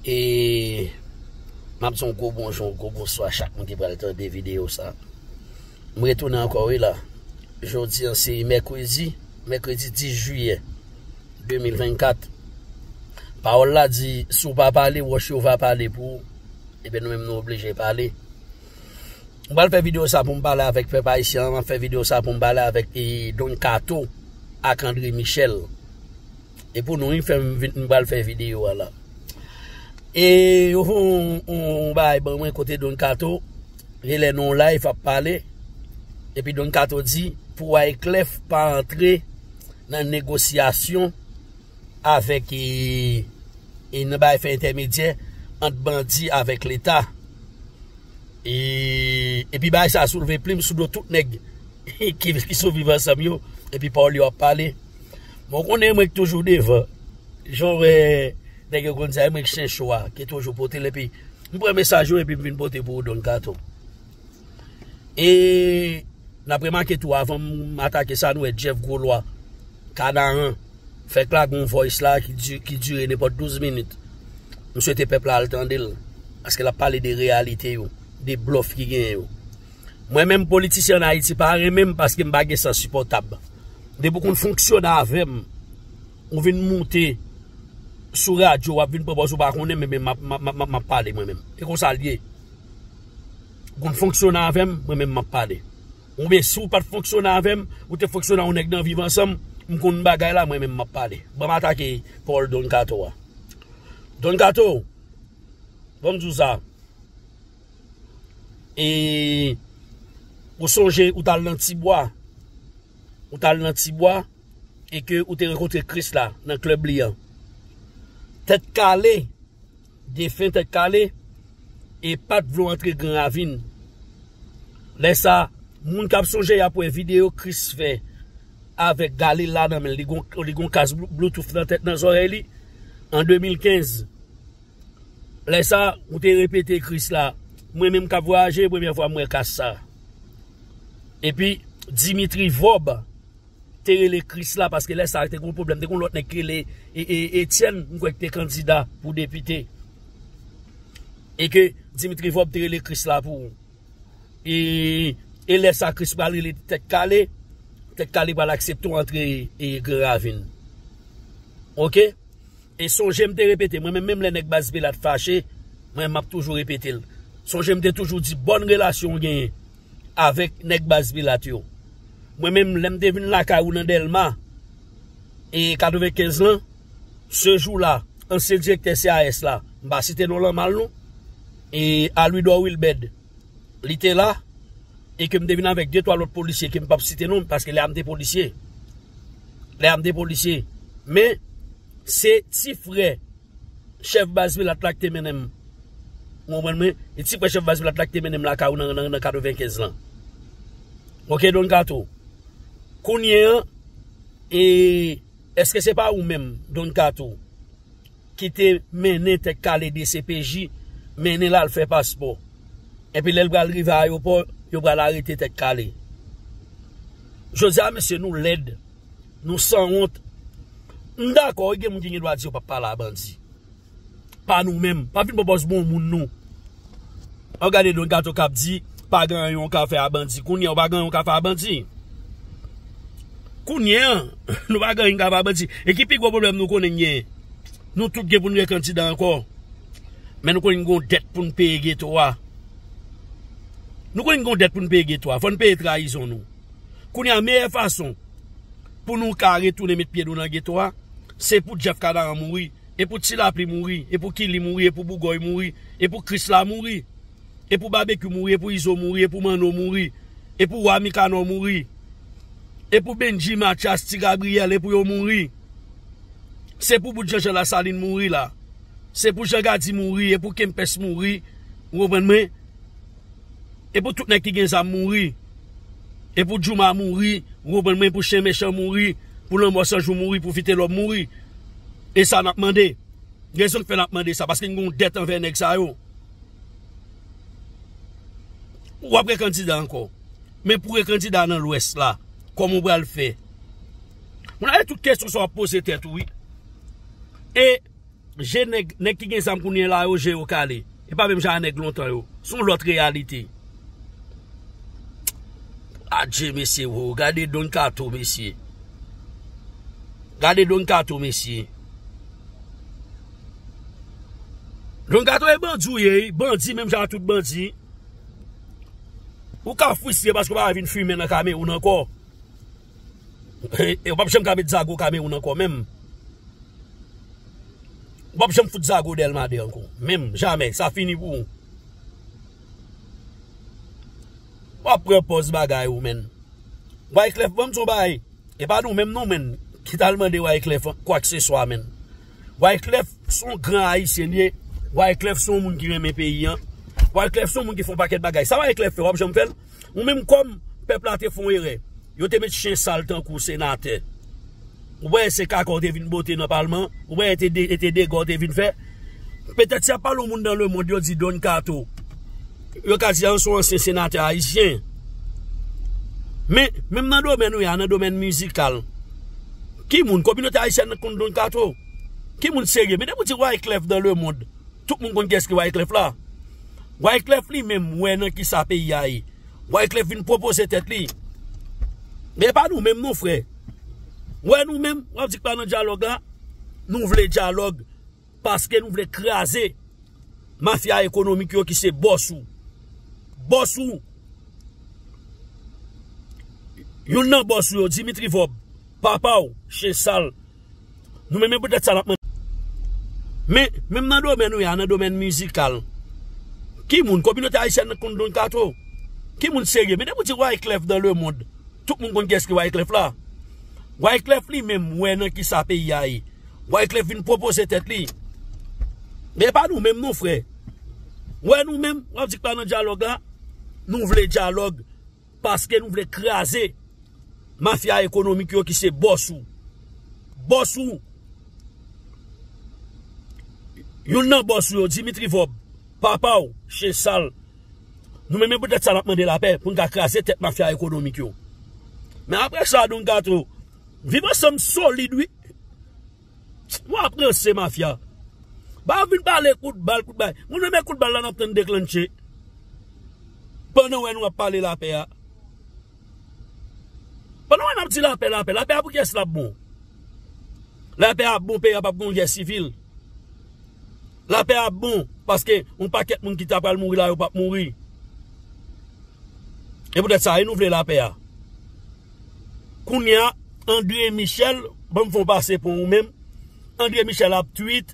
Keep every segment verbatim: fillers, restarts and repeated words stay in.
E m ap di yon gwo bonjou, yon gwo bonswa chak moun ki pral tande videyo sa. M retounen ankò wi la. Jodi an se mèkredi, mèkredi dis jiyè de mil vennkat. Pawòl la di, si w pa pale, wòch yo va pale pou ou. Ebyen nou menm nou oblije pale. M pral fè videyo sa pou m pale avèk pèp ayisyen an, m ap fè videyo sa pou m pale avèk e, Don Kato ak André Michel. E pou nou, wi, fè m vin, m pral fè videyo a la. E yo fè yon, yon, yon bagay ban mwen kote Don Kato, genlè nan yon live ap pale. Epi Don Kato di, pou Wyclef pa antre nan negosyasyon avèk e, e nan bagay fè entèmedyè ant bandi avèk Leta. E, epi bagay sa soulve plim sou do tout nèg ki, ki sou Viv Ansanm yo. Epi pawòl yo ap pale. Bon, ou konnen mwen ki toujou devan. Jan w wè nèg yo konn di a, mwen ki chen cho a, ki toujou pote l. Epi m pran mesaj yo epi m vin pote pou ou, Don Kato. E n ap remake tou, avan m atake sa, nou wè Jeff Groslois, Kanaran, fèk lage yon voice la ki di, ki dire nenpòt douz minit. M swete pèp la al tande l, paske l ap pale de reyalite yo, de blòf ki genyen yo. Mwen menm, politisyen ann Ayiti pa renmen m paske m pa gen sans sipòtab. Depi w konn fonksyone avè m, ou vin moute sou radyo, w ap vin pran pòz ou pa konnen, men, men m ap, m ap, m ap, m ap pale mwen menm. E konsa l ye. Ou konn fonksyone avè m, mwen menm m ap pale. Oubyen si w pa t fonksyone avè m, ou te fonksyone ak yon nèg nan Viv Ansanm, m konn bagay la, mwen menm m ap pale. Ban m atake pawòl Don Kato a. Don Kato, ban m di w sa. E ou sonje ou t al nan Tibwa. Ou t al nan Tibwa e ke ou te rankontre Krisla nan klèb li an. Tèt Kale, defen Tèt Kale, e pa t vle w antre Gran Ravin. Lè sa, moun k ap sonje y ap wè videyo Kris fè avèk galil la nan men l. Li gon, li gon kas Bluetooth nan tèt, nan zòrèy li. An de mil kenz, lè sa, ou te repete Kris la. Mwen menm k ap vwayaje, premyè fwa m wè kas sa. Epi, Dimitri Vorbe te rele Kris la, paske lè sa te gon pwoblèm, te gon lòt nèg ki rele e, e, Etienne, m kwè ki te kandida pou depite. E ke Dimitri Vorbe te rele Kris la pou ou. E, e lè sa Kris pral rele Tèt Kale, Tèt Kale pral aksepte w antre e, Gran Ravin. Oke? E sonje m te repete, mwen menm, menm lè nèg baz Pilat fache, mwen m ap toujou repete l. Sonje m te toujou di bòn relasyon w genyen avèk nèg baz Pilat yo. Mwen menm, lè m te vin lakay ou nan Dèlma, e katrevenkenz lan, se jou la, ansyen direktè C A S la, m pa site non l an mal non, e Alwidò Wilbèd, li te la, e ke m te vin avèk de twa lòt polisye ke m p ap site non, paske lè a m te polisye. Lè a m te polisye. Men, se ti frè chèf baz Pilat la ki te mennen m. Ou konprann mwen? E ti frè chèf baz Pilat la ki te mennen m lakay ou nan, nan, nan katrevenkenz lan. Oke, Don Kato. Kounye an, e, èske se pa ou menm, Don Kato, ki te mennen Tèt Kale D C P J, mennen l al fè paspò? Epi lè l pral rive ayewopò, yo pral arete Tèt Kale. Jodi a, mesye, nou lèd, nou sanwont. M dakò, wi, gen moun ki gen dwa di yo p ap pale a bandi. Pa nou menm. Pa vin pran pòz bon moun nou. An gade Don Kato k ap di, pa gen anyen w ka fè a bandi. Kounye a, w pa gen anyen w ka fè a bandi. Kounye a, nou pa gen anyen n ka fè a bandi. E ki pi gwo pwoblèm nou konnen n genyen? Nou tout gen pou n rekandida ankò. Men nou konnen n gen yon dèt pou n peye geto a. Nou konnen n gen yon dèt pou n peye geto a. Fò n peye trayizon nou. Kounye a, meyè fason pou nou ka retounen met pye nou nan geto a, se pou Jeff Kanaran mouri, e pou Ti Lapli mouri, e pou Kili mouri, e pou Bougòy mouri, e pou Krisla mouri, e pou Babekyou mouri, e pou Izo mouri, e pou Manno mouri, e pou Wa Mikanò mouri, e pou Bendji, Matyas, Ti Gabriyèl, e pou yo mouri. Se pou bout Jean Jean Lasalin mouri la. Se pou Jean Gady mouri, e pou Kempès mouri. Ou konprann mwen? E pou tout nèg ki gen zam mouri. E pou Djouma mouri, ou konprann mwen, pou Chen Mechan mouri, pou Lanmò San Jou mouri, pou Vitelòm mouri. E sa n ap mande. Rezon k fè n ap mande sa, paske n gen yon dèt anvè nèg sa yo. W ap rekandida ankò. Men pou rekandida nan Lwès la, kòman w pral fè? Moun ap tout kesyon sa w ap poze tèt ou, wi. E Je nèg, nèg ki gen zam kounye a la yo, je yo kale. E pa menm jan a nèg lontan yo. Se yon lòt reyalite. Adje, mesye, wo. Gade Don Kato, mesye. Gade Don Kato, mesye. Don Kato e bandi w ye, wi. Bandi, menm jan a tout bandi. Ou ka fristre paske w pa vin fimen nan Kamewoun ankò. E, e w p ap janm ka met zago Kamewoun ankò, menm. W p ap janm fout zago Dèlma de ankò. Menm, jamè, sa fini pou ou. W ap pran pòz bagay ou, menn. Wyclef, ban m di w bagay. E pa nou menm non, menn, ki t al mande Wyclef kwakseswa, menn. Wyclef se yon gran ayisyen li ye. Wyclef se yon moun ki renmen peyi an. Wyclef se yon moun ki fè yon pakèt bagay. Sa Wyclef fè, w ap janm fè l? Ou menm kòm pèp la te fè yon erè. Yo te met chen sal tankou senatè. Ou wè se kaka w te vin bote nan palman. Ou wè e te de, e te dega w te vin fè. Petèt si y ap pale yon moun nan lemonn, yo di Don Kato. Yo ka di a se yon ansyen senatè ayisyen. Men, menm nan domèn ou ye a, nan domèn mizikal, ki moun, kominote ayisyèn nan konn Don Kato? Ki moun serye? Men depi w di Wyclef dans le monde, tout moun konn kiyès ki Wyclef la. Wyclef li menm wè nan kisa peyi a ye. Wyclef vin pwopoze tèt li. Men e pa nou menm non, frè. Wè nou menm, w ap di k pa nan dyalòg la. Nou vle dyalòg. Paske nou vle kraze mafya ekonomik yo ki se bòs ou. Bòs ou. Youn nan bòs ou yo, Dimitri Vorbe, papa w, chen sal. Nou menm, e poutèt sa n ap mande. Men, menm nan domèn ou ye a, nan domèn mizikal, ki moun, kominote ayisyèn nan konn Don Kato? Ki moun serye? Men depi w di Wyclef dans le monde, tout moun konn kiyès ki Wyclef la. Wyclef li menm wè nan kisa peyi a ye. Wyclef vin pwopoze tèt li. Men e pa nou menm non, frè. Wè nou menm, w ap di k pa nan dyalòg la. Nou vle dyalòg. Paske nou vle kraze mafya ekonomik yo ki se bòs ou. Bòs ou. Youn nan bòs ou yo, Dimitri Vorbe, papa w, chen sal. Nou menm, e poutèt sa n ap mande lapè pou n ka kraze tèt mafya ekonomik yo. Men apre sa, Don Kato, Viv Ansanm solid, wi. W ap ranse mafya. Ba vin pale kout bal, kout bay. Moun renmen kout bal la n ap tann deklannche. Pandan w wè nou ap pale lapè a. Pandan w wè n ap di lapè, lapè, lapè a pou kiyès l ap bon? Lapè a ap bon, peyi a p ap gen yon gè sivil. Lapè a ap bon, paske yon pakèt moun ki ta pral mouri la, yo p ap mouri. E poutèt sa, e nou vle lapè a. Kounye a, André Michel, ban m fè yon pase pou ou menm. André Michel ap tweet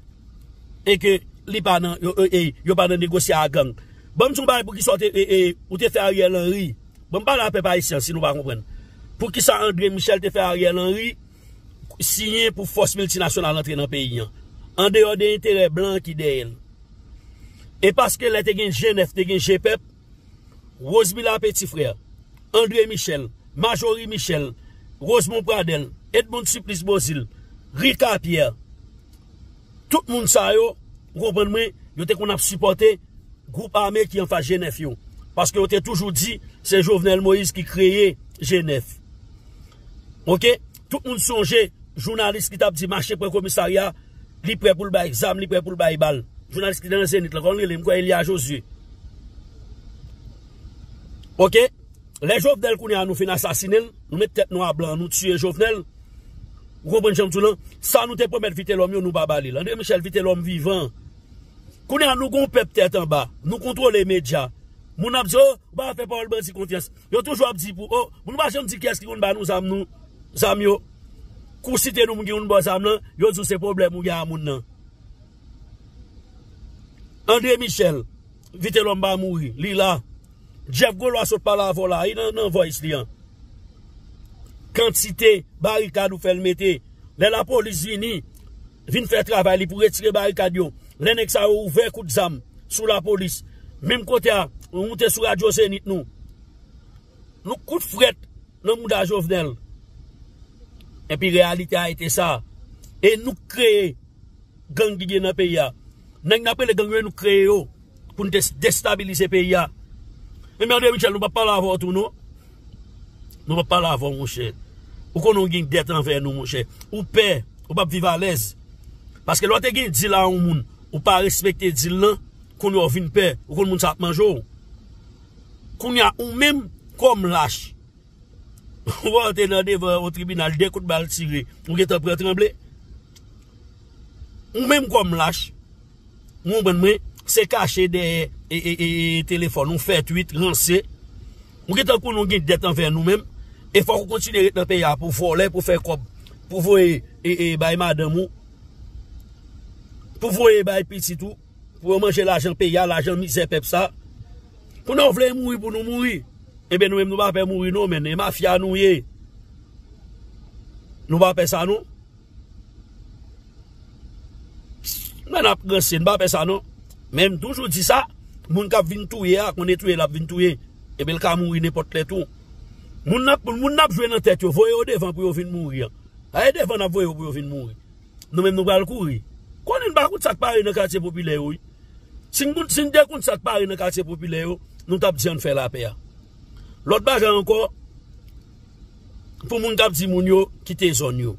e ke li pa nan, yo, e, e, yo pa nan negosye a gang. Ban m di yon bagay pou kisa w te, e, e, ou te fè Ariel Henry. Ban m pale a pèp ayisyen si nou pa konprann. Poukisa André Michel te fè Ariel Henry siyen pou fòs miltinasyonal antre nan peyi an? Andeyò de enterè blan ki dèyè l. E paske lè te gen G nèf, te gen G pèp, Rosemila Petit Frère, André Michel, Majorie Michel, Rosemond Pradel, Edmonde Supplice Beauzile, Ricard Pierre, tout moun sa yo, ou konprann mwen, yo te konn ap sipòte gwoup ame ki anfas G nèf yo. Paske yo te toujou di se Jovenel Moïse ki kreye G nèf. Oke? Tout moun sonje jounalis ki t ap di mache pran komisarya, li prè pou l bay zam, li prè pou l bay bal. Jounalis ki te nan Zenith la, kòman l rele? M kwè Elia Josué. Oke? Lè Jovenel kounye a nou fin asasinen l, nou met tèt nou a blan, nou tiye Jovenel. Ou konprann jan m di w lan? Sa nou te pwomèt Vitelòm yo, nou pa ba li l. André Michel, Vitelòm vivan. Kounye a nou gon pèp tèt anba. Nou kontwole medya. Moun ap di, "O, ou pa fè pawòl bandi konfyans." Yo toujou ap di pou, "O, moun pa janm di kiyès ki konn ba nou zam nou, zam yo." Kou site nou moun ki konn ba w zam lan, yo di w se pwoblèm ou gen a moun nan. André Michel, Vitelòm pa mouri, li la. Jeff Golois sot pale avè w la, wi, nan, nan voice li an. Kantite barikad ou fè l mete. Lè lapolis vini, vin fè travay li pou retire barikad yo. Lè nèg sa yo ouvè kout zam sou lapolis. Menm kote a, nou moute sou radyo Zenith nou. Nou kout frèt nan mouda Jovenel. Epi reyalite a ete sa. E nou k kreye gang ki gen nan peyi a. Nèg n ap rele gang yo, e nou k kreye yo pou n te destabilize peyi a. Ebyen, André Michel, nou p ap pale avè w tou, non. Nou p ap pale avè w, monchè. Ou konnen w gen dèt anvè nou, monchè. Ou pè, ou p ap viv alèz. Paske lè w te gen dil a yon moun, ou pa respekte dil lan, kounye a w vin pè, ou konn moun sa ap manje w. Kounye a ou menm, kòm lach, ou wè w te nan devan yon tribinal, de kout bal tire, ou gentan pran tranble. Ou menm kòm lach, ou konprann mwen, se kache dèyè e, e, e, e telefòn ou, fè twit, ranse. Ou gentan konnen w gen dèt anvè nou menm. E fòk ou kontinye ret nan peyi a pou vòlè, pou fè kòb, pou voye e, e, bay madanm ou, pou voye bay pitit ou, pou yo manje lajan peyi a, lajan mizè pèp sa. Kounye a w vle mouri pou nou mouri. Ebyen nou menm nou pa pè mouri non, men e mafya nou ye. Nou pa pè sa non. Mwen ap ranse, n pa fè sa non. Men m toujou di sa, moun k ap vin touye a, konnen touye l ap vin touye. Ebyen l ka mouri nenpòt lè tou. Moun n ap, moun n ap jwe nan tèt yo, voye yo devan pou yo vin mouri an. A e devan n ap voye yo pou yo vin mouri. Nou menm nou pral kouri. Konnen n pa konn sa k pare nan katye popilè yo wi. Si n konn, si n te konn sa k pare nan katye popilè yo, nou t ap di ann fè lapè a. Lòt bagay ankò, pou moun k ap di moun yo kite zòn yo.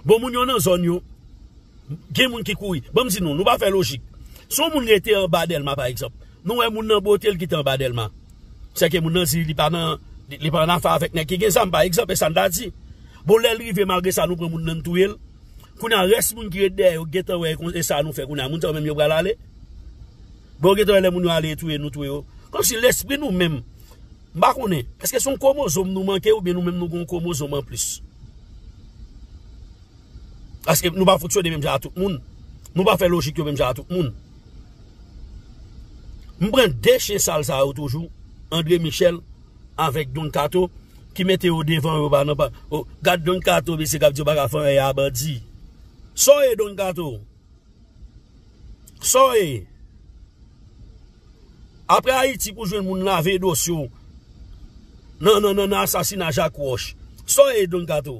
Bon, moun yo nan zòn yo, gen moun ki kouri. Ban m di nou, nou pa fè lojik. Si yon moun rete anba Dèlma, pa egzanp, nou wè moun nan bwote l kite anba Dèlma. Sèke moun nan di li pa nan, li, li pa nan afè avèk nèg ki gen zam, pa egzanp, e sa n ta di. Bon, lè l rive, malgre sa, nou pran moun nan, n touye l. Kounye a, rès moun ki ret dèyè yo gentan wè e sa nou fè kounye a. Moun sa yo menm yo pral ale. Bon, yo gentan wè lè moun yo ale touye, nou touye yo. Kòmsi lespri nou menm, m pa konnen, èske se yon kwomozòm nou manke oubyen nou menm nou gen yon kwomozòm anplis? Paske nou pa fonksyone menm jan a tout moun. Nou pa fè lojik yo menm jan a tout moun. M pran de chen sal sa yo toujou, André Michel avèk Don Kato, ki mete yo devan yo pa nan pa. Oh, gad Don Kato, mesye k ap di yo pa ka fè anyen a bandi. Sa w ye Don Kato? Sa w ye? Apre Ayiti pou jwenn moun lave dosye w nan, nan, nan, nan asasina Jak Wòch. Sa w ye Don Kato?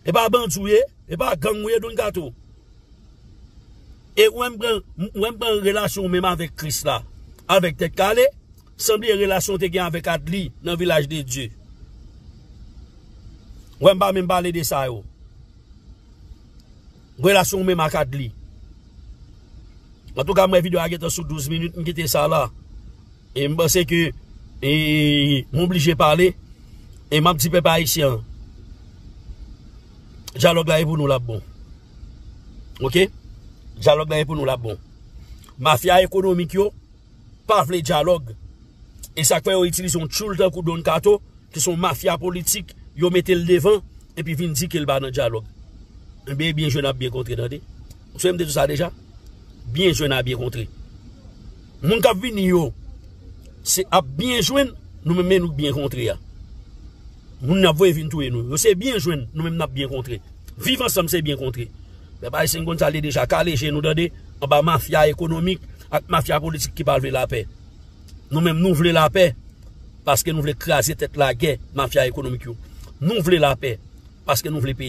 E pa bandi w ye? E pa gang ou ye Don Kato? E w wè m pran, w wè m pran relasyon w menm avèk Kris la, avèk Tèt Kale, sanble relasyon w te gen avèk Adli nan Vilaj de Dye. W wè m pa menm pale de sa yo. Relasyon w menm ak Adli. Antouka, m wè videyo a gentan sou douz minit, m kite sa la. E m panse ke, e, m oblije pale. E m ap di pèp ayisyen an, dyalòg la e pou nou l ap bon. Oke? Dyalòg la e pou nou l ap bon. Mafya ekonomik yo pa vle dyalòg. E sa k fè yo itilize yon tchoul tankou Don Kato, ki se yon mafya politik, yo mete l devan, epi vin di ke l pa nan dyalòg. Ebyen, byen jwenn ap byen kontre, tande. Ou sonje m te di w sa deja? Byen jwenn ap byen kontre. Moun k ap vini yo, se ap byen jwenn, nou menm men nou k byen kontre a. Moun n ap voye vin touye nou yo, se byen jwenn, nou menm n ap byen kontre. Viv ansanm se byen kontre. Pèp ayisyen konn sa l ye deja, kale je nou, tande, anba mafya ekonomik ak mafya politik ki pa vle lapè. Nou menm nou vle lapè, paske nou vle kraze tèt lagè mafya ekonomik yo. Nou vle lapè, paske nou vle peyi.